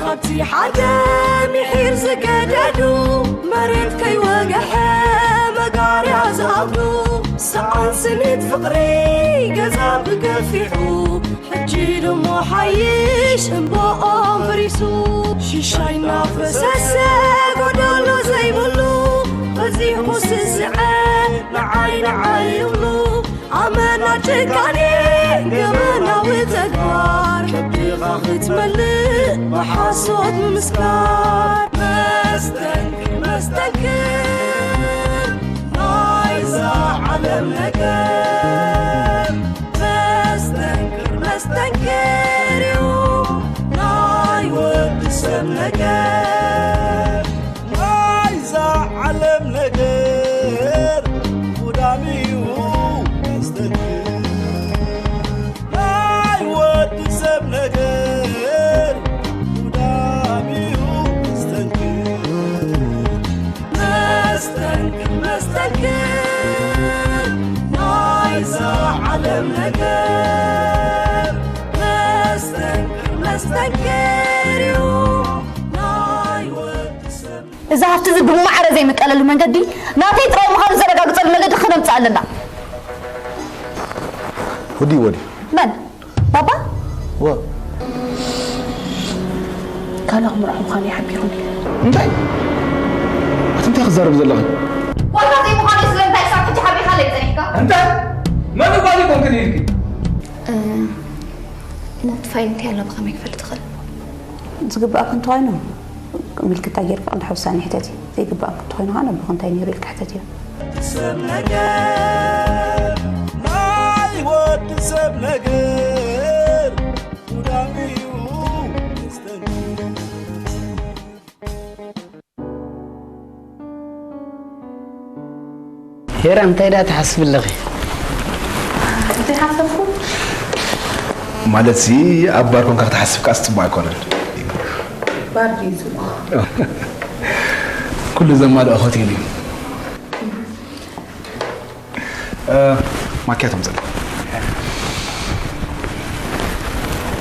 ኣብቲ ሓደ ምሒር ዝገደዱ፣ መሬት ከይወግሐ መጋርያ ዝኣብዱ፣ ሰኣን ስኒት ፍቕሪ ገዛ ብገፊሑ፣ ሕጂ ድሞ ሓይሽ እምባኦም ፈሪሱ። ሽሻይ እናፈሰሰ ጎደሎ ዘይብሉ፣ በዚሑ ስስዐ ንዓይ ንዓይ ይብሉ። ኣመና ጭካኔ ገበናዊ ተግባር፣ ከብድኻ ክትመልእ ብሓሶት ምምስካር። መስተንክር መስተንክር ናይዛ ዓለም ነገር፣ መስተንክር መስተንክር እዩ ናይ ወዲ ሰብ ነገር። ናይዛ ዓለም ነገር ጉዳም እዩ መስተንክር። ናይ ወዲ ሰብ ነገር ጉዳም እዩ መስተንክር። መስተንክር መስተንክር ናይዛ ዓለም ነገር፣ መስተንክር መስተንክር እዩ ናይ ወዲ ሰብ። እዚ ሃብቲ እዚ ብማዕረ ዘይምቀለሉ መንገዲ ናተይ ጥራይ ምዃኑ ዘረጋግጸሉ መገዲ ክነምጽእ ኣለና። ወዲ ወዲ መን? ባባ? ወ ካልእ ክምርዖ ምዃኑ ይሓቢሩኒ። እንታይ ኣቲ እንታይ ክዛረብ ዘለኺ? ዋላ ዘይምዃኑ ስለምንታይ ክሳብ ሕጂ ሓቢርካለይ ጸኒሕካ? እንታይ መን ጓል ይኮንክን ኢልኪ? ነቲ ፋይል እንታይ ኣሎ ብኸመይ ክፈልጥ ይኽእል? ዝግባእኪ እንተኾይኑ ምልክታ ጌርኪ ቅድሚ ውሳኔ ሕተቲ። ዘይግባእኪ እንተኾይኑ ከዓ ነቦኺ እንታይ ነይሩ ኢልኪ ሕተትዮ። ሰብ ነገር ናይ ወዲ ሰብ ነገር ጉዳም እዩ መስተንክር። ሄራ እንታይ ደኣ ትሓስቢ ኣለኺ? እንታይ ሓሰብኩ? ማለት ሲ ኣብ ባር ኮንካ ክትሓስብ ከኣ ጽቡቕ ኣይኮነን። ባር ድዩ ጽቡቕ? ኩሉ ዘማልኦ ሆቴል እዩ። እ፣ ማኪያቶ ምጸል።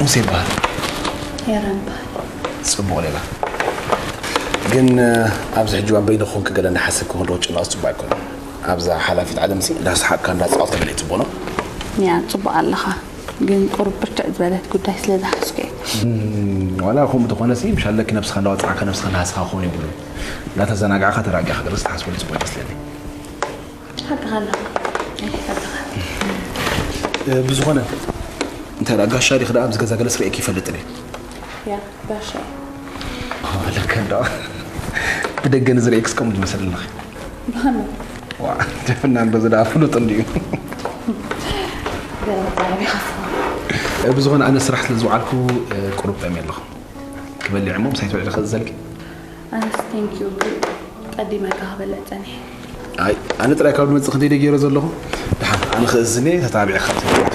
ሙሴ ይበሃል። ሄራን ይበሃል። ጽቡቕ ሌላ። ግን ኣብዚ ሕጂ እዋን በይንኹም ክገለ እንዳሓሰብኩም ክንዶ ጭንቐት ጽቡቕ ኣይኮነን። ኣብዛ ሓላፊት ዓለም ሲ እንዳሰሓቕካ እንዳጻወትካ ገለ ጽቡቕ ነው። ያ ጽቡቕ ኣለኻ፣ ግን ቁሩብ ብርትዕ ዝበለት ጉዳይ ስለ ዝሓዝኩ እየ። ዋላ ከምኡ ተኾነ ሲ ምሻለኪ ነብስኻ እንዳወጻዕካ ነብስኻ እንዳሃስኻ ክኸውን የብሉን። እንዳተዘናጋዕካ ተራጊኻ ገለ ክትሓስበሉ ጽቡቕ ይመስለኒ። ሓቅኻ ኣለኻ። ሓቅኻ። እ፣ ብዝኾነ እንታይ ደኣ ጋሻ ዲኺ ደኣ ኣብዚ ገዛ ገለስ ርእየኪ ይፈልጥን እየ። ያ ጋሻ እየ። ለካ እንዳ ብደገ ንዝርእየክስ ከምኡ ዝመስል ኣለኺ። ብኸመይ? ዋ፣ ድፍና እንዶ ዝደኣ ፍሉጥ እንድዩ። ገረብ ዛዕባ ይኸፍዎ። እ፣ ብዝኾነ ኣነ ስራሕ ስለ ዝወዓልኩ፣ እ፣ ቁሩብ ጠምየ ኣለኹ። ክበልዕ እሞ ምሳይ ትውዕሊ ክእዘልኪ። ኣነስ ቴንኪዩ ግን ቀዲመ ክበልዕ ጸኒሐ። ኣይ ኣነ ጥራይ ካብ ዝመጽእ ክንደይ ደይ ገይረ ዘለኹ። ደሓን ኣነ ክእዝን እየ ተታቢዐ ካብ ትመጣ።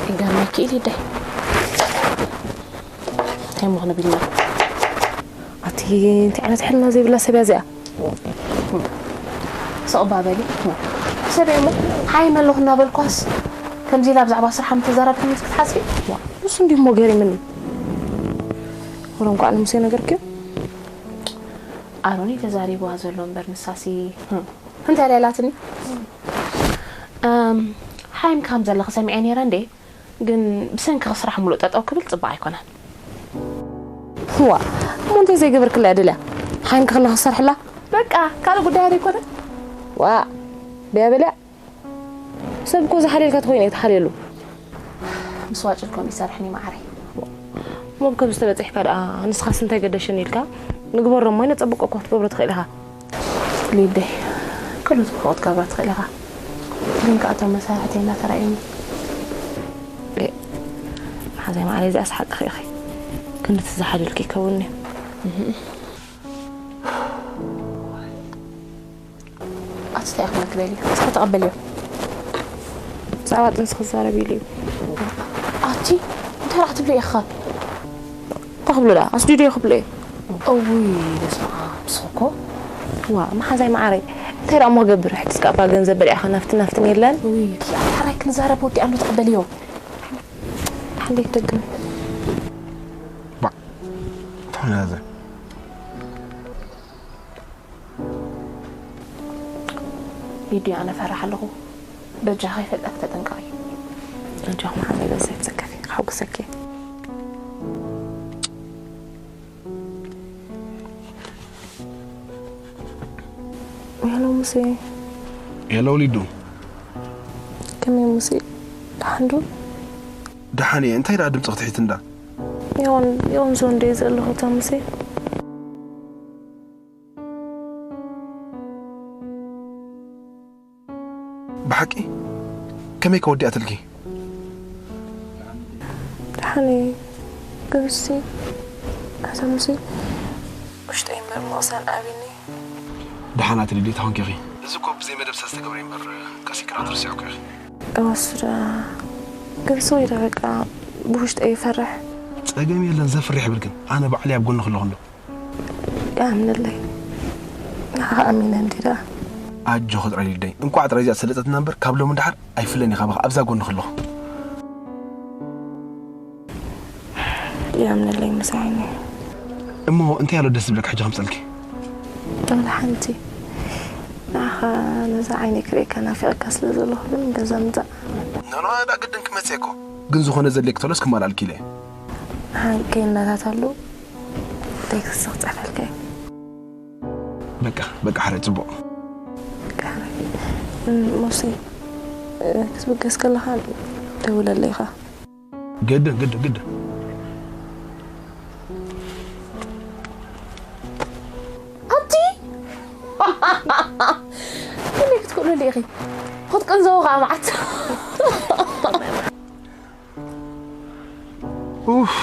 ይገርመኪ ኢሉ ይደይ እንታይ ምኾነ ቢልና ኣቲ እንታይ ዓይነት ሕልና ዘይብላ ሰብ እያ እዚኣ። ስቕ እባ በሊ። ሰበይ እሞ ሓይመ ኣለኹ እናበልኳስ ከምዚ ኢላ ብዛዕባ ስርሓ ምተዛረብክኒ ክትሓስቢ? ንሱ እንዲሁ እሞ ገሪምኒ። ወረ እንኳዕ ንሙሴ ነገርክዮ። ኣሮን እዩ ተዛሪብዋ ዘሎ እምበር ንሳሲ እንታይ ኢላትኒ? ሓይም ከም ዘለኺ ሰሚዐ ነይረ እንዴ? ግን ብሰንክኺ ስራሕ ሙሉእ ጠጠው ክብል ጽቡቕ ኣይኮነን። ዋ እሞ እንታይ ዘይገበርክላ እያ ደልያ ሓይምኪ ከለኺ ክሰርሕላ? በቃ ካልእ ጉዳይ ኣይኮነን። ዋ ብያ በልያ ሰብ እኮ ዝሓልየልካ ተኾይኑ እየ ትሓልየሉ። ምስ ዋጭልኩም ይሰርሕኒ ማዕረይ። ሞብ ከም ዝተበፅሕካ ደኣ ንስኻስ እንታይ ገደሽን ኢልካ ንግበሮ እሞ ነፀብቆ እኮ ክትገብሮ ትኽእል ኢኻ። ሊደይ ኩሉ ጽቡቕ ክትገብሮ ትኽእል ኢኻ። ግን ከኣ እቶም መሳርሕተይ እናተራእዩኒ። መሓዛይ ማዕረይ እዚኣስ ሓቅኺ ኢኺ። ክንዲ ትዝሓደልኪ ይከውንኒ። ኣቲ እንታይ ኢኺ ክብለኪ ደልየ? እስኪ ተቐበልዮ። ብዛዕባ ጥንሲ ክዛረብ ኢሉ እዩ። ኣቲ እንታይ ደኣ ክትብሊ ኢኻ? እንታይ ክብሎ ደኣ? ኣስዲዱ እዩ ክብሎ እዩ። እውይ በስመ ኣብ፣ ንስኺ እኮ። ዋ መሓዛይ መዓረይ፣ እንታይ ደኣ እሞ ክገብር? ሕጂስ ከኣ እባ ገንዘብ በሊዕኻ ናፍትን ናፍትን የለን። እውይ፣ ሓራይ ክንዛረብ ወዲኣ ኣሎ፣ ተቐበልዮ። ሓንደይ ክደግም። ባዕ፣ እንታይ ኾነ ዘ? ሊድያ፣ ኣነ ፈራሕ ኣለኹ። በጃኻ ይፈለክ ተጠንቀቂ። ኣጆኺ መሓዘይ፣ በዛ ይትሰከፊ፣ ከሐጉሰኪ። ሄሎ ሙሴ። ሄሎ ሊዱ። ከመይ ሙሴ? ደሓን ዶ? ደሓን እየ። እንታይ ደኣ ድምፂ ክትሕት እንዳ? ይኹን፣ ይኹን፣ ዞን ደየ ዘለኹ እታ ሙሴ። ብሓቂ? ከመይ ከ ወዲኣትልኪ? ደሓን እየ። ግንሲ፣ ኣታ ሙሴ፣ ውሽጠይ እምበር ምቕሳን ኣብኒ። ደሓን ኣቲ ሊድያ፣ እንታይ ኾንኪ ኢኺ? እዚ እኮ ብዘይ መደብ ስለ ዝተገብረ እምበር፣ ቀሲክራ ትርስዒ እኮ ኢኺ። እወ እሱ ደኣ፣ ግንሲ ወይ ደኣ በቃ ብውሽጠይ ይፈርሕ። ጸገም የለን፣ ዘፍርሕ የብልክን። ኣነ ባዕለይ ኣብ ጎንኺ ኣለኹ እንዶ። ይኣምነለይ። ንዓኻ ኣሚነ እንዲ ደኣ። ኣጆኺ ጥራይ ሊደይ። እንቋዕ ጥራይ እዚኣ ሰለጠትና እምበር፣ ካብ ሎሚ ንደሓር ኣይፍለን እየ ካባኺ፣ ኣብዛ ጎንኺ ኣለኹ። ይኣምነለይ ምሳይኒ። እሞ እንታይ ኣሎ ደስ ዝብለካ ሕጂ ከምጸልኪ? ወላ ሓንቲ። ንዓኻ ነዛ ዓይነይ ክርእየካ ናፊቐካ ስለ ዘለኹ ግን ገዛ ምጻእ። ኖኖ፣ ኣዳ ግድን ክመጽእ እኮ። ግን ዝኾነ ዘድልየኪ ተሎስ ክማልኣልኪ ኢለ እየ። ሃይ፣ ከይናታት ኣለዉ። ቴክስት ክጽሕፈልካ እየ። በቃ፣ በቃ፣ ሓራይ ጽቡቕ። በቃ፣ ሓራይ። እም፣ ሞሲ፣ እ፣ ክትብገስ ከለኻ ደውለለይ ኢኻ። ግድን፣ ግድን፣ ግድን። ኣንቲ! ከመይ ክትክእሉሉ ኢኺ? ክትቅንዘዉ ኸኣ መዓት። ኡፍ፣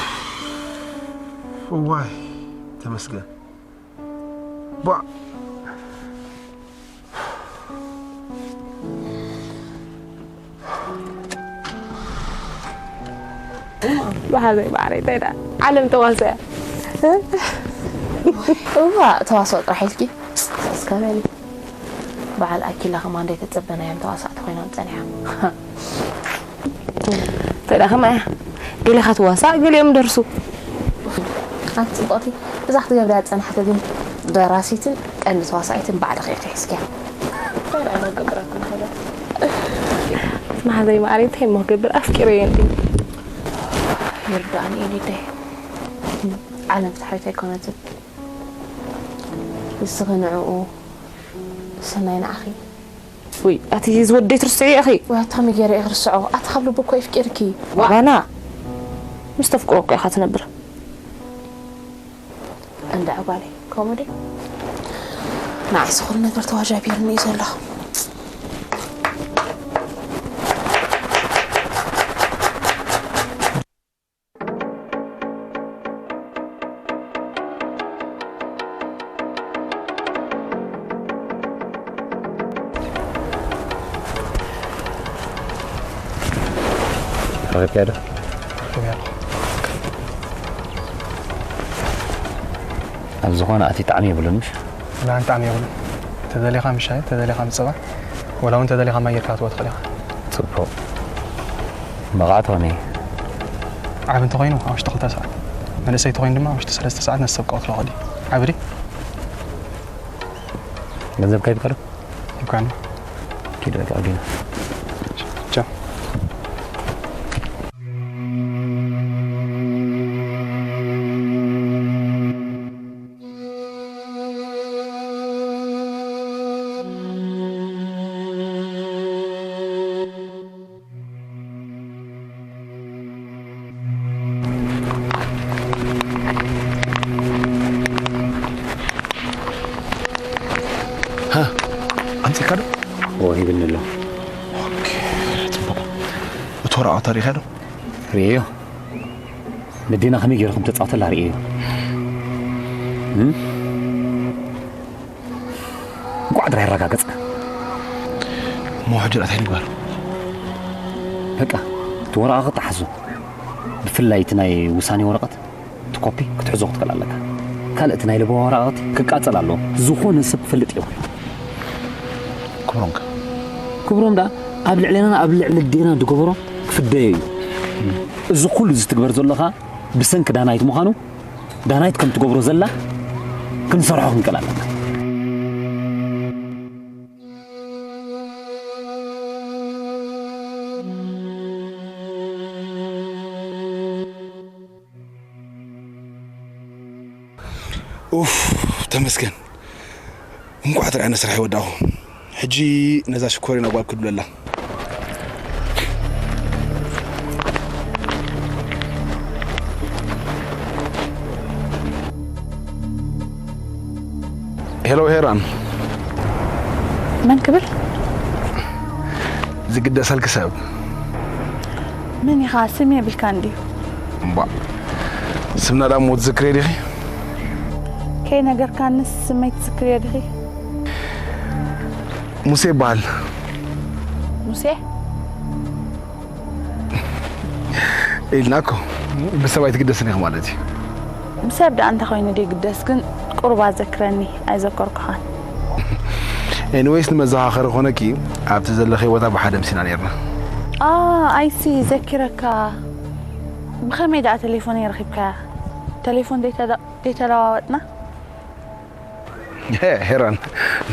እዋይ፣ ተመስገን። ቧዕ። ብሓዘይ ማዕረይ፣ እንታይ ደኣ ዓለም ተዋስኦ እያ። እዋ፣ ተዋስኦ ጥራሕ ኢልኪ። እስከ በሊ። በዓል ኣኪላ ከማን ዘይተጸበናዮም ተዋሳእቲ ኮይኖም ጸኒሖም። እንታይ ደኣ ከማይ እያ? ገሊኻ ትዋሳእ፣ ገሊኦም ደርሱ። ኣንቲ ጽብቕቲ፣ እዛ ክትገብርያ ዝጸናሕኪ ግን ደራሲትን ቀንዲ ተዋሳኢትን ባዕልኺ ኢኺ ሒዝክያ። እንታይ ደኣ ክገብረኩም ከሎ? መሓዘይ ማዕረይ፣ እንታይ እሞ ክገብር፣ ኣፍቂረዮ እንድዩ። ይርድኣኒ እዩ ሊደይ። ዓለም ፍትሓዊት ኣይኮነትን። ንስኺ ንዕኡ፣ ሰናይ ንዓኺ። ውይ፣ ኣቲ ዝወደይ ትርስዒ ኢኺ። ወይ ኣታ መጌረ ኢኺ ርስዖ። ኣታ ካብ ልቡ እኮ የፍቂርኪ። ዋና ምስ ተፍቅሮ እኮ ኢኻ ትነብር። እንዳ ጓለይ፣ ከምኡ ድዩ? ንዓይስ ኩሉ ነገር ተዋጃቢርኒ እዩ ዘሎ። ረኺብካዮ ዶ? ኣብ ዝኾነ ኣትዩ ጣዕሚ የብሉን፣ ምሽ? ላን ጣዕሚ የብሉን። ተደሊኻ ምሻይ፣ ተደሊኻ ምጽባ፣ ወላ እውን ተደሊኻ ማይ ጌርካ ክትወ ትኽእል ኢኻ። ጽቡቕ። መቓዕቲ ኾነ። ዓቢ እንተኾይኑ ኣብ ውሽጢ ክልተ ሰዓት፣ መንእሰይ እንተኾይኑ ድማ ኣብ ውሽጢ ሰለስተ ሰዓት ነሰብ ቀትሮ ኸዲ። ዓቢ ድዩ? ገንዘብ ከይፍቀዶ? ይብቃኒ። ኪድ በቃ፣ ኣጊና። ቻው። ሃ፣ ኣምጺእካ ዶ? ኦ፣ ሂብኒ ኣሎ። ኦኬ፣ ጽቡቕ። እቲ ወረቓቕቲ ርኢኻ ዶ? ርእየዮ። ነዴና ከመይ ገይሩ ከም ተጻወተላ ርእየዮ። እም? እንቋዕ ድራይ ኣረጋገጸ። እሞ ሕጂ እንታይ ንግበር? በቃ፣ እቲ ወረቓቕቲ ሓዞ። ብፍላይ እቲ ናይ ውሳኔ ወረቐት፣ እቲ ኮፒ ክትሕዞ ክትክእል ኣለካ። ካልእ እቲ ናይ ለበዋ ወረቓቕቲ ክቃጸል ኣለዎ። ዝኾነ ሰብ ክፈልጥ የብሉን። ክብሮም ከ? ክብሮም ደኣ ኣብ ልዕሌናን ኣብ ልዕሊ ኣዴናን ዝገበሮ ክፍደዮ እዩ። እዚ ኩሉ ዝትግበር ዘሎ ከኣ ብሰንኪ ዳናይት ምዃኑ፣ ዳናይት ከም ትገብሮ ዘላ ክንሰርሖ ክንክእል ኣለና። ኡፍ፣ ተመስገን። እንኳዕ ትርኣየኒ ስራሕ ይወዳእኹ። ሕጂ ነዛ ሽኮሪና ጓል ክድብለላ። ሄሎ ሄራን። መን ክብል? ዝግደሰልኪ ሰብ። መን ኢኻ? ስም የብልካን ድዩ? እምባ፣ ስምና ደኣ እሞ ትዝክርዮ ዲኺ? ከይነገርካንስ ስመይ ትዝክርዮ ዲኺ? ሙሴ ይበሃል። ሙሴ? ኢልና እኮ ብሰብ ኣይትግደስን ኢኺ ማለት እዩ። ብሰብ ደኣ እንተኾይኑ ዘይግደስ ግን ቁሩብ ኣዘክረኒ፣ ኣይዘከርኩኻን። ኤኒዌይስ፣ ንመዘኻኸሪ ኮነኪ፣ ኣብቲ ዘለኺ ቦታ ብሓደ ምሲና ነይርና። ኣ፣ ኣይሲ፣ ዘኪረካ። ብኸመይ ደኣ ቴሌፎነይ ረኺብካያ? ቴሌፎን ዘይተለ-፣ ዘይተለዋወጥና? ሄ፣ ሄራን፣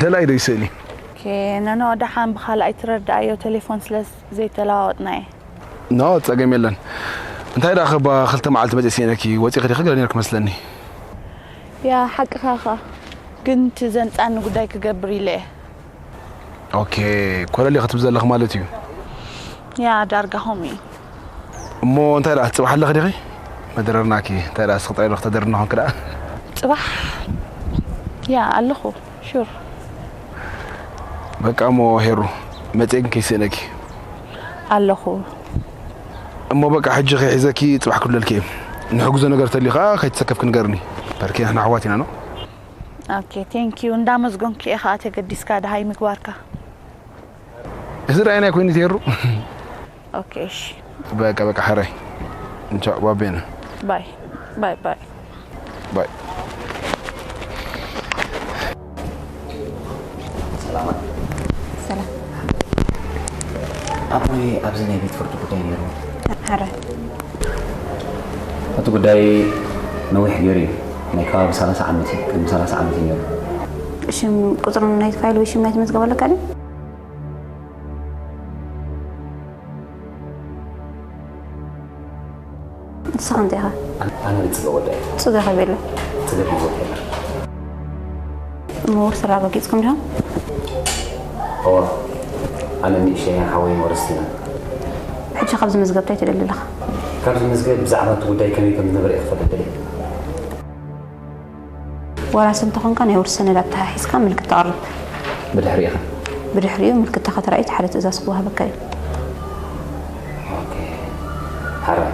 ደላይ ዶ ይስእን እዩ? ኦኬ፣ ኖ፣ ኖ፣ ደሓን ብኻልኣይ ትረዳኣዮ ቴሌፎን ስለ ዘይተለዋወጥና እየ። ኖ፣ ጸገም የለን። እንታይ ደኣ፣ ከባ ክልተ መዓልቲ መጺእ ስኢነኪ፣ ወጺኺ ዲኺ ገለ ነይርኪ መስለኒ። ያ፣ ሓቅኻ ኢኻ። ግን እቲ ዘንጻኒ ጉዳይ ክገብር ኢለ እየ። ኦኬ፣ ኮለል ኢኺ ትብሊ ዘለኺ ማለት እዩ። ያ፣ ዳርጋ ከምኡ እዩ። እሞ እንታይ ደኣ፣ ጽባሕ ኣለኺ ዲኺ? መደረርናኪ፣ እንታይ ደኣ፣ እስኺ ጥራይ ዶ ክተደርና ኾንኪ ደኣ? ጽባሕ? ያ፣ ኣለኹ፣ ሹር። በቃ እሞ ሄሩ፣ መጺኤ ግን ከይስእነኪ። ኣለኹ። እሞ በቃ፣ ሕጂ ከይሕዘኪ ጽባሕ ክብለልኪ እየ። ንሕግዞ ነገር ተልዩ ኸኣ ከይትሰከፍኪ ንገርኒ። በርኬ ንሕና ኣሕዋት ኢና፣ ኖ? ኦኬ፣ ቴንክ ዩ። እንዳመስገንኩ እየ ኸኣ ተገዲስካ ደሃይ ምግባርካ። እዚ ርኣየናይ ኮይኑ ቴሩ። ኦኬ፣ እሺ። በቃ፣ በቃ፣ ሕራይ። እንቻ፣ ባቤና። ባይ፣ ባይ፣ ባይ። ባይ። ሰላም። ኣቦይ ኣብዚ ናይ ቤት ፍርዲ ጉዳይ ነይሩ። ሕራይ። እቲ ጉዳይ ነዊሕ ገይሩ እዩ። ናይ ከባቢ ሰላሳ ዓመት እዩ። ቅድሚ ሰላሳ ዓመት እዩ ነይሩ። ሽም፣ ቁጽሪ ናይቲ ፋይል ወይ ሽም ናይቲ መዝገብ ኣለካ ድዩ? ንስኻ እንታይ ኢኻ? ኣነ፣ ኣነ ንጽገ ወዳ እየ። ጽገ ከመይ ኣሎ? ጽገ ሒዞ ከላ። እሞ ውርስ ኣረጋጊጽኩም ዲኹም? እወ፣ ኣነ ንእሸተይ ሓወይን ወረስቲ ኢና። ሕጂ ካብዚ መዝገብ እንታይ ትደሊ ኣለኻ? ካብዚ መዝገብ ብዛዕባ እቲ ጉዳይ ከመይ ከም ዝነበረ እየ ክፈልጥ ደልየ። ወራሲ እንተኾንካ ናይ ውርሲ ሰነድ ኣተሓሒዝካ ምልክት ተቕርብ። ብድሕሪኡ ኸ? ብድሕሪኡ ምልክትካ ተራእዩ እቲ ሓደ ትእዛዝ ክወሃበካ እዩ። ኦኬ። ሕራይ።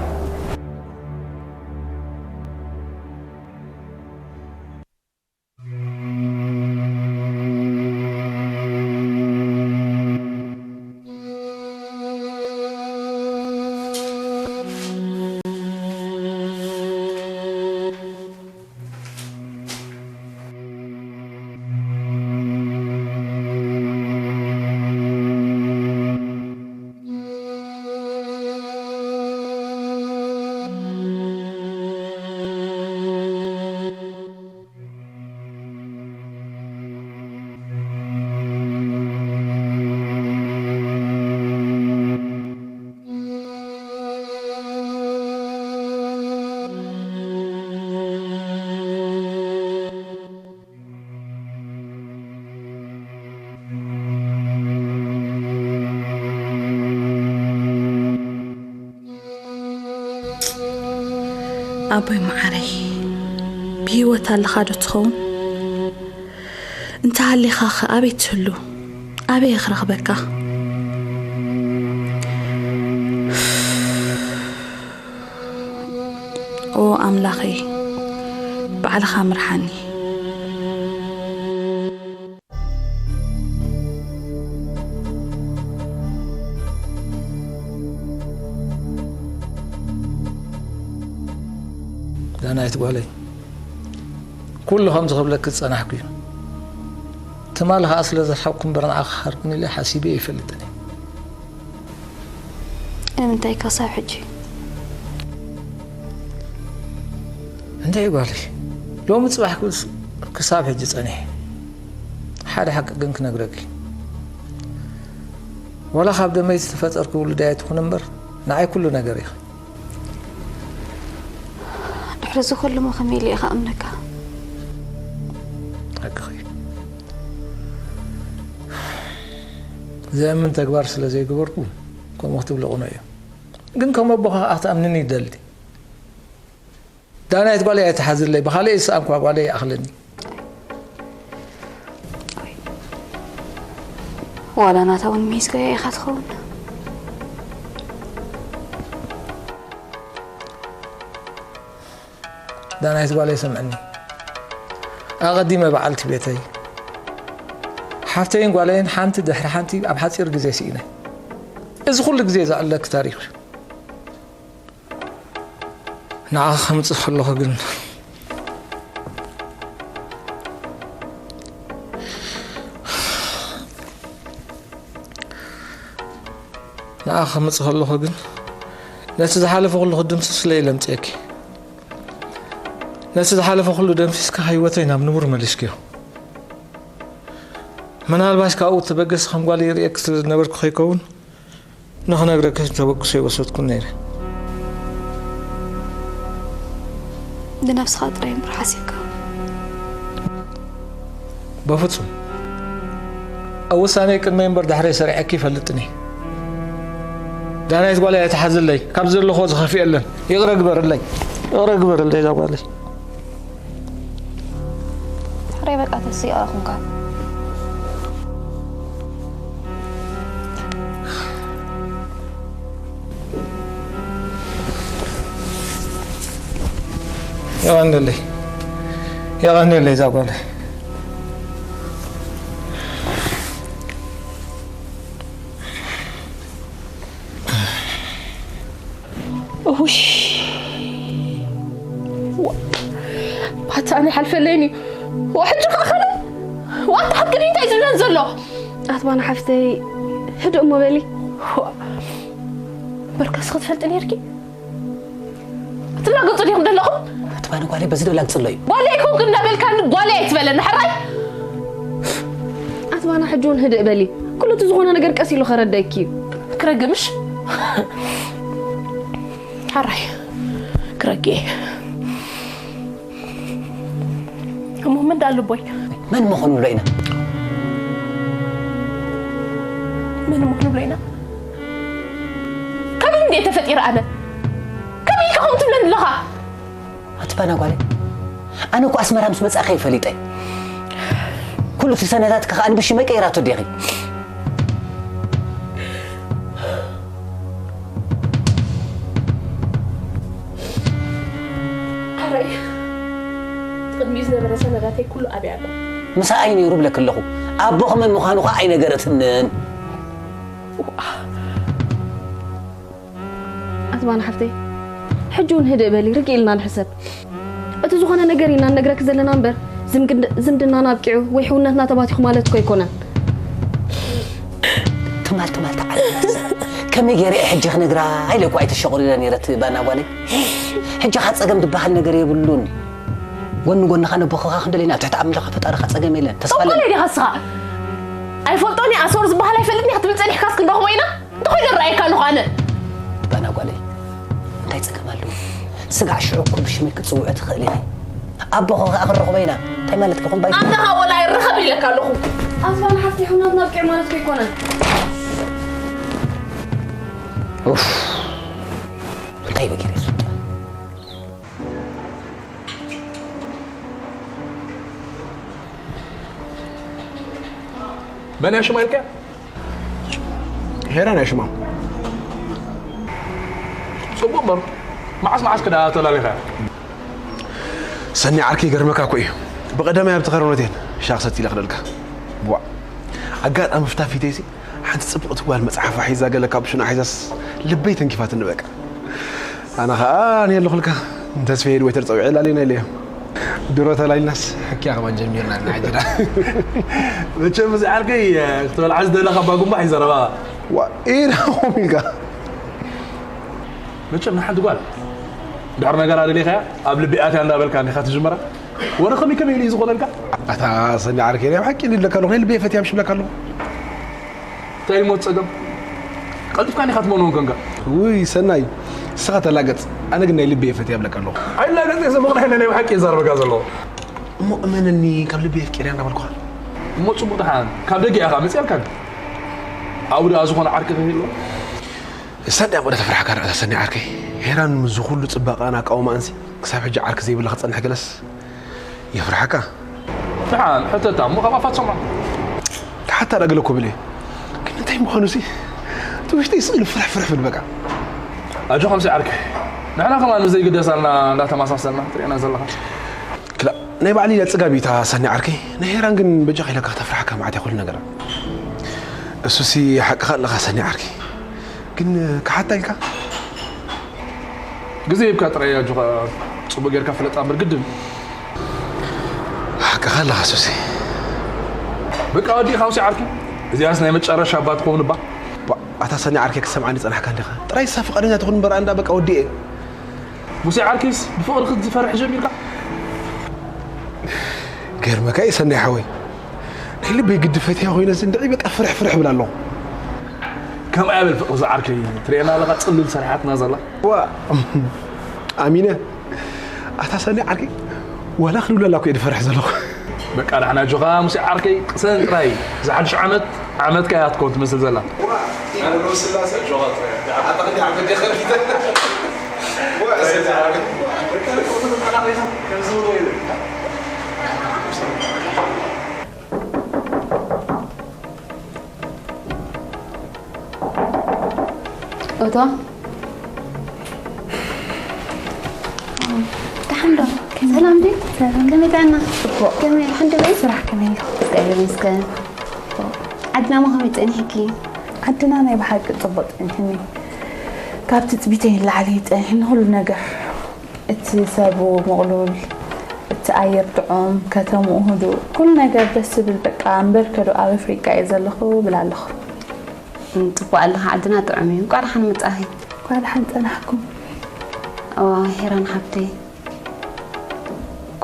ኣቦይ መዓረይ፣ ብህይወት ኣለኻ ዶ ትኸውን? እንተሃሊኻኸ ኣበይ ትህሉ? ኣበይ ክረኽበካ? ኦ ኣምላኸይ፣ ባዕልኻ ምርሓኒ። ዳናይት ጓለይ፣ ኩሉ ከምዚ ክብለኪ ዝጸናሕኩ እዩ። ትማሊ ከኣ ስለ ዝረሓቕኩ እምበር ንዓኺ ክሃርም ኢለ ሓሲበ ኣይፈልጥን እየ። ንምንታይ ክሳብ ሕጂ? እንታይ ጓለይ፣ ሎሚ ጽባሕ ክስ- ክሳብ ሕጂ ጸኒሐ። ሓደ ሓቂ ግን ክነግረኪ፣ ዋላ ካብ ደመይ ዝተፈጠርኩ ውሉዳይ ትኹን እምበር ንዓይ ኩሉ ነገር ኢኺ። ድሕሪ እዚ ኩሉ ሞ ከመይ ኢለ ኢኻ ኣምነካ? ሓቅኺ። ዘእምን ተግባር ስለ ዘይገበርኩ ከምኡ ክትብሊ ቁኑዕ እዩ። ግን ከም ኣቦኻ ክትኣምንኒ ይደሊ። ዳናይት ጓለይ ኣይትሓዝለይ፣ ብኻልእ ዝሰኣንኳ ጓለይ ይኣኽለኒ። ዋላ ናታ እውን ሚሂዝካዮ ኢኻ ትኸውን። ዳናይት ጓለይ ስምዕኒ፣ ኣቐዲመ በዓልቲ ቤተይ ሓፍተይን ጓለይን ሓንቲ ድሕሪ ሓንቲ ኣብ ሓፂር ግዜ ስኢነ። እዚ ኩሉ ግዜ ዘዕለክ ታሪኽ እዩ። ንዓኻ ከምፅእ ከለኹ ግን ንዓኻ ከምፅእ ከለኹ ግን ነቲ ዝሓለፈ ኩሉ ክድምስስ ኢለ ኢለ ኣምፅኤኪ። ነቲ ዝሓለፈ ኩሉ ደምሲስካ ህይወተይ ናብ ንቡር መሊስክዮ። ምናልባሽ ካብኡ ተበገስ ከም ጓል ይርእየክ ስለ ዝነበርኩ ከይከውን ንኽነግረኪ ተበግሶ ይወሰድኩ ነይረ። ንነብስኻ ጥራይ እምበር ሓሲብካ። በፍጹም ኣብ ውሳኔ ቅድመይ እምበር ድሕረይ ሰሪዐኪ ይፈልጥኒ። ዳናይት ጓለይ ኣይትሓዝለይ፣ ካብ ዘለኹ ዝኸፍእ የለን። ይቕረ ግበርለይ፣ ይቕረ ግበርለይ እዛ ጓለይ። ሕራይ በቃ ተስእ ይቕረ ኩንካ። የቐንየለይ፣ የቐንየለይ እዛ ጓለይ። ውሽ ባታ ኣነ ሓልፈለይን እዩ። ሕጂ ከዓ ካልእ ዋታ ሓቂ ድዩ እንታይ ዝብለን ዘሎ? ኣትባና ሓፍተይ ህድእ እሞ በሊ። በርካስ ክትፈልጢ ነርኪ? ትላገጹ ዲኹም ዘለኹም? ኣትባና ጓለይ በዚ ዶ ላግጽ ኣሎ እዩ? ጓለይ ኣይኮንኩ እንዳበልካኒ ጓለይ ኣይትበለኒ ሕራይ። ኣትባና ሕጂ እውን ህድእ በሊ። ኩሉ እቲ ዝኾነ ነገር ቀስ ኢሉ ከረደእኪ እዩ። ክረግምሽ? ሓራይ ክረግኤ። እሞ መን ደኣ ልቦይ? መን ምኾኑ ብሎ ኢና? መን ምኾኑ ብሎ ኢና? ከመይ እንዴ ተፈጢረ ኣነ? ከመይ ኢልካ ከምኡ ትብለኒ ኣለኻ? ኣትባና ጓለይ፣ ኣነ እኮ ኣስመራ ምስ መጻእካ እዩ ፈሊጠ። ኩሉ እቲ ሰነዳትካ ከኣ ብሽመይ ቀይራቶ ዲኺ? ኣረይ፣ ቅድሚኡ ዝነበረ ሰነዳተይ ኩሉ ኣብያ ኣሎ። ምሳኣ እዩ ነይሩ ብለክ ኣለኹ። ኣቦ ከመይ ምዃኑ ከኣ ኣይነገረትንን። ኣትባና ሓፍተይ፣ ሕጂ እውን ህድእ በሊ፣ ርግእ ኢልና ንሕሰብ። እቲ ዝኾነ ነገር ኢና ንነግረኪ ዘለና እምበር፣ ዝምግድ- ዝምድናና ኣብቂዑ ወይ ሕውነትና ተባቲኹ ማለት እኮ ኣይኮነን። ትማል ትማል ተዓልስ ከመይ ገይረ እየ ሕጂ ክነግራ ኢለ እኮ ኣይተሸቑሪረ ነይረ እቲ ባና ጓለይ። ሕጂ ኸኣ ጸገም ዝበሃል ነገር የብሉን። ጎኒ ጎንኻ ነቦኽኻ ክንደለና ኣብ ትሕቲ ኣምላኽ ፈጣሪኻ ጸገም የለን። ተስፋ ኣለኒ። ተንኮለይ ዲኻ ንስኻ? ኣይፈልጦን እየ፣ ኣሰር ዝበሃል ኣይፈልጥን እየ ክትብል ጸኒሕካስ ክንረኽቦ ኢና? እንታይ ኮይኑ ይረኣየካ ኣለኹ ኣነ? ባና ጓለይ፣ እንታይ ጸገም ኣለዎ? ስጋዕ ሽዑ እኮ ብሽመይ ክትጽውዒ ትኽእሊ ኢኺ። ኣቦኺ ከኣ ክንረኽቦ ኢና። እንታይ ማለት ኢኹም ባይ? ኣነ ኸኣ ወላ ኣይረኸብ ኢለካ ኣለኹ። ኣዝባን ሓፍቲ ሕውነትና ኣብቂዑ ማለት እኮ ኣይኮነን። ኡፍ፣ እንታይ በጊረ ዝውጣ? መን እያ ሽማ ኢልካያ? ሄራን እያ ሽማ። ጽቡቕ እምበር፣ መዓስ መዓስ ክዳ ተላሊኻያ? ሰኒ ዓርከይ፣ ይገርመካ እኮ እዩ። ብቐዳማይ ኣብቲ ከረን ሆቴል ሻሂ ክሰቲ ኢለ ክደልካ። ዋእ፣ ኣጋጣሚ ፍታ ፊተይሲ ሓንቲ ጽብቕቲ ጓል መጽሓፋ ሒዛ ገለ ካብ ሽና ሒዛስ ልበይ ተንኪፋትኒ በቃ። ኣነ ኸኣ እኔ ኣለኹልካ። ተስፈ ሄድ ወይተር ጸውዒ ላሊና ኢለዮ። ድሮ ተላሊናስ ሕክያ ከማን ጀሚርና ኢና ሕጂ ዳ። መቸም እዚ ዓርከይ ክትበልዓ ዝደለኻ ባጉምባሕ ይዘረባ። ዋ ኢራኹም ኢልካ። መቸም ንሓንቲ ጓል ድሕር ነገር ኣደሊኻያ ኣብ ልቢ ኣትያ እንዳበልካ እንዲኻ ትጅምራ። ወረ ከመይ ከመይ ኢሉ እዩ ዝኾነልካ? ኣታ ሰኒ ዓርከይ ናይ ብሓቂ ኢለካ ኣለኹ ናይ ልበይ ፈትያ ምሽ ብለካ ኣለኹ። እንታይ ሞት ጸገም ቀልጥፍካ እንዲኻ ትመንዎ ኮንካ። ውይ ሰናይ ንስኻ ተላገጽ ኣነ ግን ናይ ልበይ ፈትያ ብለካ ኣለኹ። ኣይላገጽ እየ ዘመቕናይ ናይ ብሓቂ እየ ዛረበካ ዘለኹ። እሞ እመነኒ ካብ ልበይ ኣፍቂርያ እንዳበልኩኻ። እሞ ጽቡቕ ደሓን ካብ ደገ ኢኻ መጽኣልካ። ኣብኡ ደኣ ዝኾነ ዓርኪ ከይህልዎ። እሳ እንዲያ እሞ ተፍርሓካ ርዕታ ሰኒ ዓርከይ። ሄራን ምስ ኩሉ ጽባቐኣን ኣቃውማኣንሲ ክሳብ ሕጂ ዓርኪ ዘይብላ ክጸንሕ ገለስ የፍርሓካ። ደሓን ሕተታ እሞ ካብ ኣፋት ሰምዖ። ክሓታ ዳ ገለ ኮብል እየ። ግን እንታይ ምዃኑ ሲ እቲ ውሽጠይ ስእሉ ፍርሕ ፍርሕ ብል በቃ። ኣጆ ከምሲ ዓርከይ ንሕና ከማን ዘይግደሳልና እንዳተመሳሰልና ትርእና ዘለኻ። ክላ ናይ ባዕሊ ኢላ ጽጋብ እዩ እታ ሰኒ ዓርከይ። ናይ ሄራን ግን በጃኻ ኢለካ ክተፍርሓካ መዓት እያ ኩሉ ነገራ። እሱሲ ሓቅኻ ኣለኻ ሰኒ ዓርከይ። ግን ክሓታ ኢልካ ግዜ ሂብካ ጥራይ ኣጆኻ ጽቡቅ ጌርካ ፍለጣ እምበር ግድን። ሓቅኻ ኣለኻ ሱሲ። በቃ ወዲእኻ ውሲ ዓርኪ። እዚኣስ ናይ መጨረሻ እባ ትኸውን እባ። ባ- ኣታ ሰኒ ዓርከይ ክሰምዓኒ ጸናሕካ እንዲኻ። ጥራይ እሳ ፍቓደኛ ትኹን እምበር ኣንዳ በቃ ወዲኤ። ሙሴ ዓርኪስ ብፍቕሪ ክትዝፈርሕ ጀሚርካ። ገርመካ እዩ ሰናይ ሓወይ። ናይ ልበይ ግዲ ፈትያ ኮይነስ እንድዒ በቃ ፍርሕ ፍርሕ ብል ኣለኹ። ከምኣ በል ፍቕሪ ዝዓርከይ ትርእየና ኣለኻ ጽሉል ሰሪሓትና ዘላ። ዋ ኣሚነ ኣታ ሰኒ ዓርከይ ዋላ ክንብለላ እኮ እየ ድፈርሕ ዘለኹ። በቃ ዳሕና ኣጆኻ ሙሴ ዓርከይ ቅሰን ጥራይ። እዛ ሓድሽ ዓመት ዓመትካ እያ ትከውን ትመስል ዘላ። እቶ ደሓን ዶ? ሰላም ድዩ? ከመይ ጥዕና? ከመይ ሓንደ በይ? ስራሕ ከመይ ኣሎ? እግዚኣብሔር ይመስገን። ዓድና ሞ ከመይ ጸኒሕኪ? ዓድና ናይ ብሓቂ ጽቡቕ ጸኒሕኒ። ካብ ትጽቢተይ ንላዕሊ እዩ ጸኒሕኒ ኩሉ ነገር። እቲ ሰቡ ምቕሉል፣ እቲ ኣየር ጥዑም፣ ከተምኡ ህዱእ፣ ኩሉ ነገር ደስ ዝብል በቃ እምበር ከዶ ኣብ ኣፍሪቃ እየ ዘለኹ ብል ኣለኹ። ጽቡቕ ኣለኻ ዓድና ጥዑም እዩ። እንቋዕ ደሓን መጻኺ። እንቋዕ ደሓን ጸናሕኩም። እዋ ሄራን ሓብተይ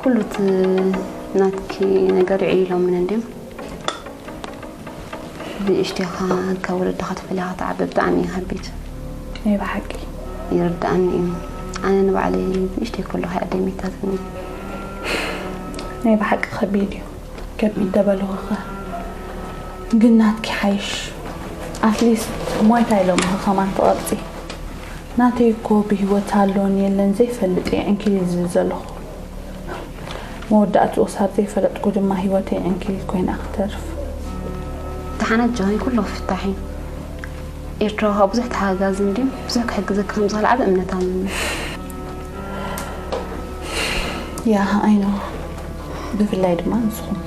ኩሉ እቲ ናትኪ ነገር ይዕይሎምን እንድዮም። ብንእሽተኻ ካብ ወለድኻ ተፈሊኻ ትዓቢ ብጣዕሚ እዩ ከቢድ። ናይ ብሓቂ። ይርድኣኒ እዩ። ኣነ ንባዕለይ ብንእሽተይ ከለኹ እያ ደሚታትኒ። ናይ ብሓቂ ከቢድ እዩ። ከቢድ ደበልኹኸ ግን ናትኪ ሓይሽ ኣትሊስት ሞይታ ኢሎምኺ ከማን ትቐብፂ ናተይ እኮ ብሂወት ኣሎን የለን ዘይፈልጥ እየ ዕንኪሊል ዝብል ዘለኹ መወዳእትኡ ሳብ ዘይፈለጥኩ ድማ ሂወተይ ዕንኪሊል ኮይና ክተርፍ ተሓናጀኸይ ኩሎ ክፍታሕ እዩ ኤርትራዊ ከዓ ብዙሕ ተሓጋጋዚ እንድዩ ብዙሕ ክሕግዘኪ ከም ዝኽእል ዓብ እምነት ኣለኒ ያ ኣይኖ ብፍላይ ድማ ንስኹም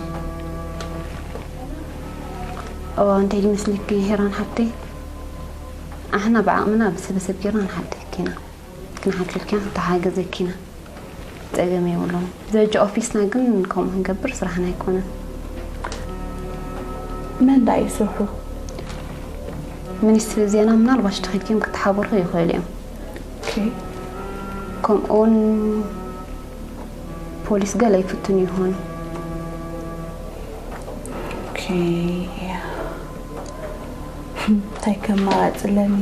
እዋ እንታይ ይመስለኪ ሄራን ሓብተይ ኣሕና ብዓቕምና ብሰበሰብ ጌርና ንሓግዘኪ ኢና ክንሓግዘኪ ኢና ክንተሓገዘኪ ኢና ጸገም የብሉን ብደረጃ ኦፊስና ግን ከምኡ ክንገብር ስራሕና ኣይኮነን መን ዳ እዩ ስርሑ ሚኒስትሪ ዜና ምናልባሽ ተኺልኪም ክተሓበርኩ ይኽእሉ እዮም ከምኡውን ፖሊስ ገለ ይፍትኑ ይኾኑ። ኦኬ፣ ያ። እንታይ ከም ኣማራጺ ኣለኒ?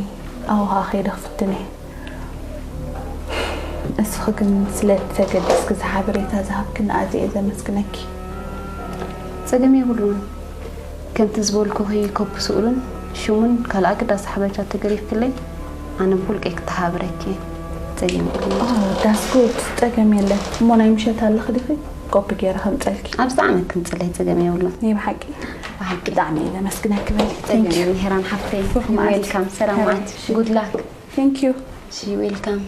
ኣብኻ ከይደ ክፍትን እየ። እስኺ ግን ስለቲ ተገዲስኪ እዚ ሓበሬታ ዝሃብክኒ ኣዝየ እየ ዘመስግነኪ። ጸገም የብሉን። ከምቲ ዝበልኩኺ ኮፒ ስእሉን ሽሙን ካልእ ኣገዳሲ ሓበሬታ ተገዲፍክለይ ኣነ ብውልቀይ ክተሓባበረኪ እየ። ጸገም የብሉን። Oh, that's good. ጸገም የለን። እሞ ናይ ምሸት ኣለኺ ዲኺ? ኮፒ ገይረ ከምጸልኪ። ኣብዚ ዓመት ክምጽለይ ጸገም የብሉን። ናይ ብሓቂ? ብሓቂ። ብጣዕሚ እየ ዘመስግነኪ በሊ። ጸገም የብሉን ሄራን ሓፍተይ። ሩሑቕ መዓልቲ። Welcome። ሰላም መዓልቲ። Good luck። Thank you። She welcome።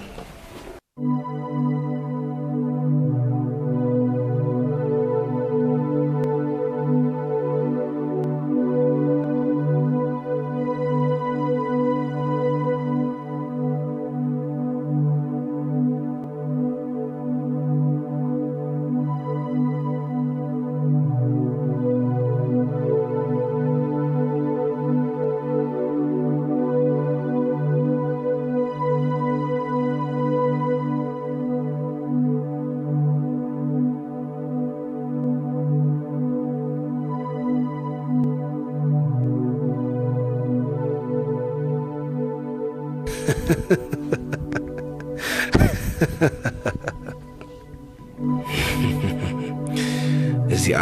እዚኣ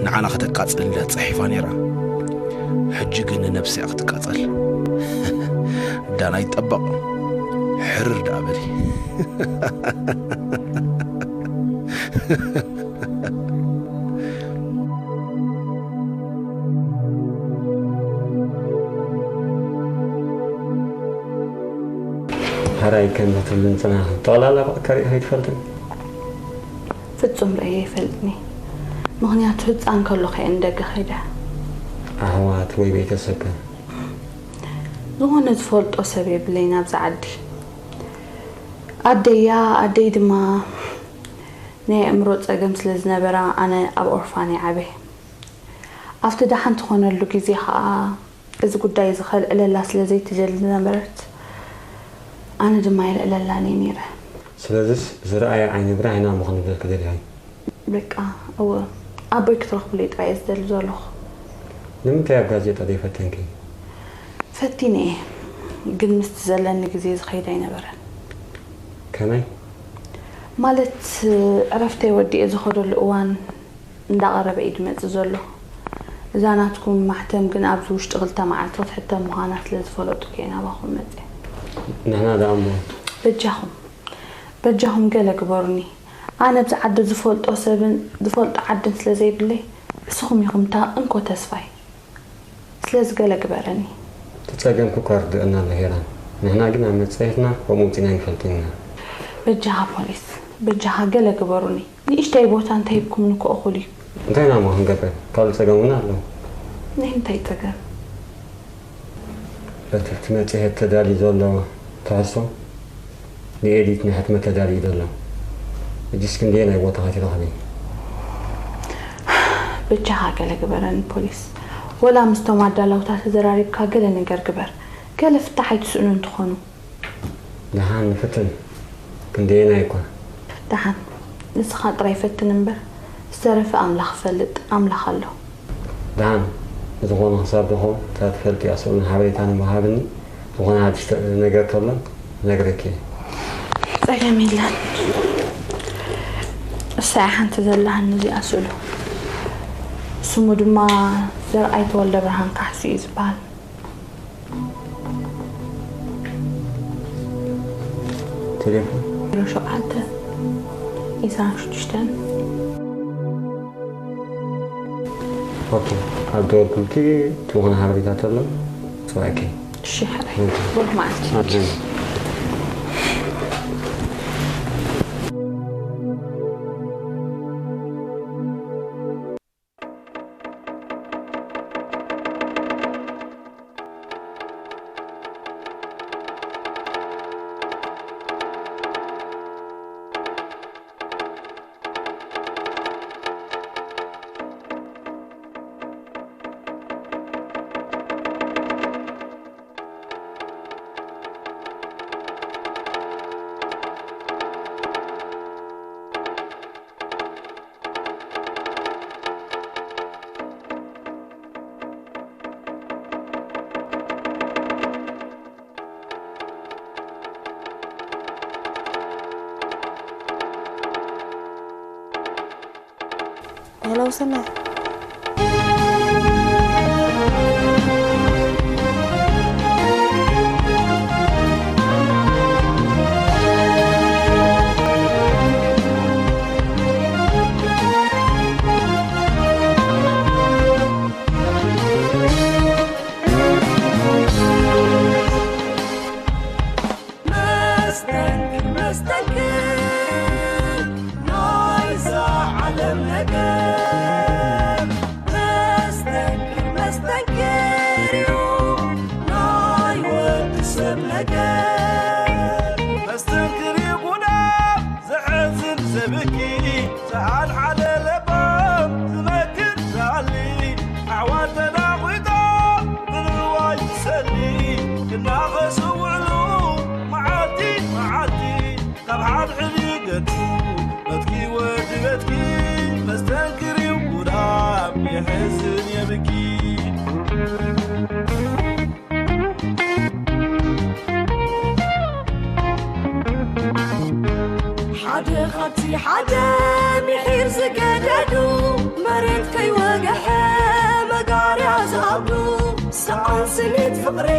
ንዓና ከተቃጽል እንዳ ተጻሒፋ ነይራ። ሕጂ ግን ንነብሲ እያ ክትቃጸል። ዳና ይጠበቕ። ሕርር ደኣ በሊ። ሕራይ ከም ትብልን ጽናሕ ጠቕላላ ባዕካ ርኢኻ ኣይትፈልጥን? ፍጹም ርእየ ኣይፈልጥን እየ። ምኽንያቱ ህጻን ከለኹ እየ ንደገ ከይደ። ኣሕዋት ወይ ቤተሰብከ? ዝኾነ ዝፈልጦ ሰብ የብለይን ኣብዚ ዓዲ። ኣደያ፣ ኣደይ ድማ ናይ ኣእምሮ ጸገም ስለ ዝነበራ ኣነ ኣብ ኦርፋን እየ ዓብየ። ኣብቲ ደሓን ትኾነሉ ግዜ ኸኣ እዚ ጉዳይ እዚ ከልዕለላ ስለ ዘይትደሊ ዝነበረት፣ ኣነ ድማ የልዕለላን እየ ነይረ። ስለዚስ ዝረኣየ ዓይኒ ብራህ ኢና እሞ ክንብለኪ ደሊኻ? በቃ፣ እወ፣ ኣቦይ ክትረኽብለይ ጥራይ እየ ዝደሊ ዘለኹ። ንምንታይ ኣብ ጋዜጣ ዘይፈተንኪ? ፈቲነ እየ፣ ግን ምስቲ ዘለኒ ግዜ ዝኸይድ ኣይነበረን። ከመይ? ማለት፣ ዕረፍተይ ወዲኤ ዝኸደሉ እዋን እንዳቐረበ እዩ ዝመጽእ ዘሎ። እዛ ናትኩም ማሕተም ግን ኣብዚ ውሽጢ ክልተ መዓልቲ ክትሕተም ምዃና ስለ ዝፈለጡ እየ ናባኹም መጽየ። ንሕና ደኣ እሞ? በጃኹም፣ በጃኹም ገለ ግበሩኒ። ኣነ ኣብዚ ዓዲ ዝፈልጦ ሰብን ዝፈልጦ ዓድን ስለ ዘይብለይ፣ ንስኹም ኢኹም እታ እንኮ ተስፋይ። ስለዚ ገለ ግበረኒ። እቲ ጸገምኪ እኳ ርድእና ኣሎ ሄራን። ንሕና ግን ኣብ መጻኢትና ከምኡ ውጺና ኣይንፈልጥን ኢና። በጃኻ ፖሊስ፣ በጃኻ ገለ ግበሩኒ። ንእሽተይ ቦታ እንተሂብኩምኒ እኮ እኹል እዩ። እንታይ ኢና እሞ ክንገብር? ካልእ ጸገም እውን ኣሎ። ናይ እንታይ ጸገም? በቲ ኣብቲ መጽሔት ተዳልዩ ዘሎ ትሕዝቶ ንኤዲት ንሕትመት ተዳልዩ ዘሎ። ሕጂስ ክንደየናይ ቦታታት ይረኽብ እዩ? በጃኻ ገለ ግበረኒ ፖሊስ። ወላ ምስቶም ኣዳለውታ ተዘራሪብካ ገለ ነገር ግበር። ገለ ፍታሕ ኣይትስእኑን ትኾኑ። ደሓን ንፍትን። ክንደየናይ እኳ። ደሓን፣ ንስኻ ጥራይ ፈትን እምበር፣ ዝተረፈ ኣምላኽ ይፈልጥ፣ ኣምላኽ ኣሎ። ደሓን፣ ብዝኾነ ክሳብ ደኾ እታ ትፈልጥያ ስእሉን ሓበሬታን እሞ ሃብኒ፣ ዝኾነ ሓድሽ ተ-፣ ነገር ከሎ ክነግረኪ እየ። ጸገም የለን። እሳ እያ ሓንቲ ዘላሃኒ እዚኣ ስእሉ። ስሙ ድማ ዘርኣይ ተወልደ ብርሃን ካሕሱ እዩ ዝበሃል። ቴሌፎን? ዜሮ ሸውዓተ፣ ዒስራን ሽዱሽተን። ኦኬ፣ ኣብ ደወልኩልኪ ዝኾነ ሓበሬታ ተሎ ጽዋዕኪ። እሺ፣ ሕራይ። ኦኬ። ብሩኽ መዓልቲ። ኣሜን። ሄሎ ሰናይ። መስተንክር፣ መስተንክር ናይዛ ዓለም ነገር። መስተንክር፣ መስተንክር እዩ ናይ ወዲ ሰብ ነገር። መስተንክር እዩ ጉዳም ዘሕዝን ዘብኪ፣ ሰኣን ሓደ ለባም ዝመክር ዝኣሊ፣ ኣሕዋት ተናጒቶም ብንዋይ ዝሰሊ፣ ክናኸሱ ውዕሉ መዓልቲ መዓልቲ፣ ካብ ሓድሕድ ይገድፉ በትኪ ወዲ በትኪ፣ መስተንክር እዩ ጉዳም የሕዝን የብኪ። እቲ ሓደ ምሒር ዝገደዱ፣ መሬት ከይወግሐ መጋርያ ዝኣብዱ፣ ሰኣን ስኒት ፍቕሪ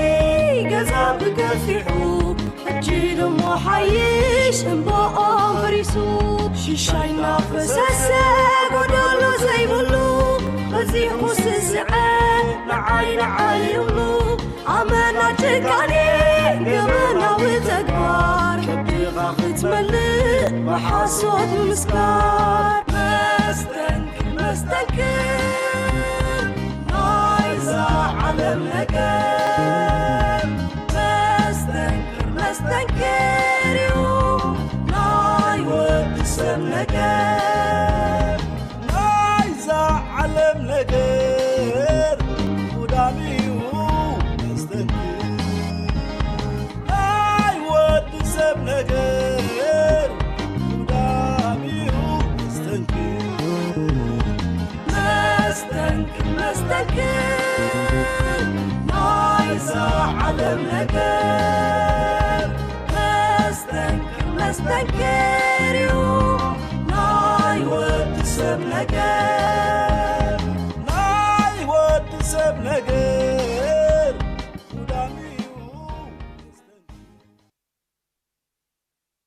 ገዛ ብገፊሑ፣ ሕጂ ድሞ ሓይሽ እምባኦም ፈሪሱ። ሽሻይ እናፈሰሰ ጎደሎ ዘይብሉ፣ በዚኹ ስስዐ ንዓይ ንዓይ ይብሉ። ኣመና ጭካኔ ገበናዊ ተግባር፣ ከብድኻ ክትመልእ ብሓሶት ምስካር። መስተንክር መስተንክር ናይዛ ዓለም ነገር፣ መስተንክር መስተንክር እዩ ናይ ወዲ ሰብ ነገር። ናይዛ ዓለም ነገር ጉዳም እዩ መስተንክር። ናይ ወዲ ሰብ ነገር ጉዳም እዩ መስተንክር። መስተንክር መስተንክር ናይዛ ዓለም ነገር፣ መስተንክር መስተንክር እዩ ናይ ወዲ ሰብ ነገር።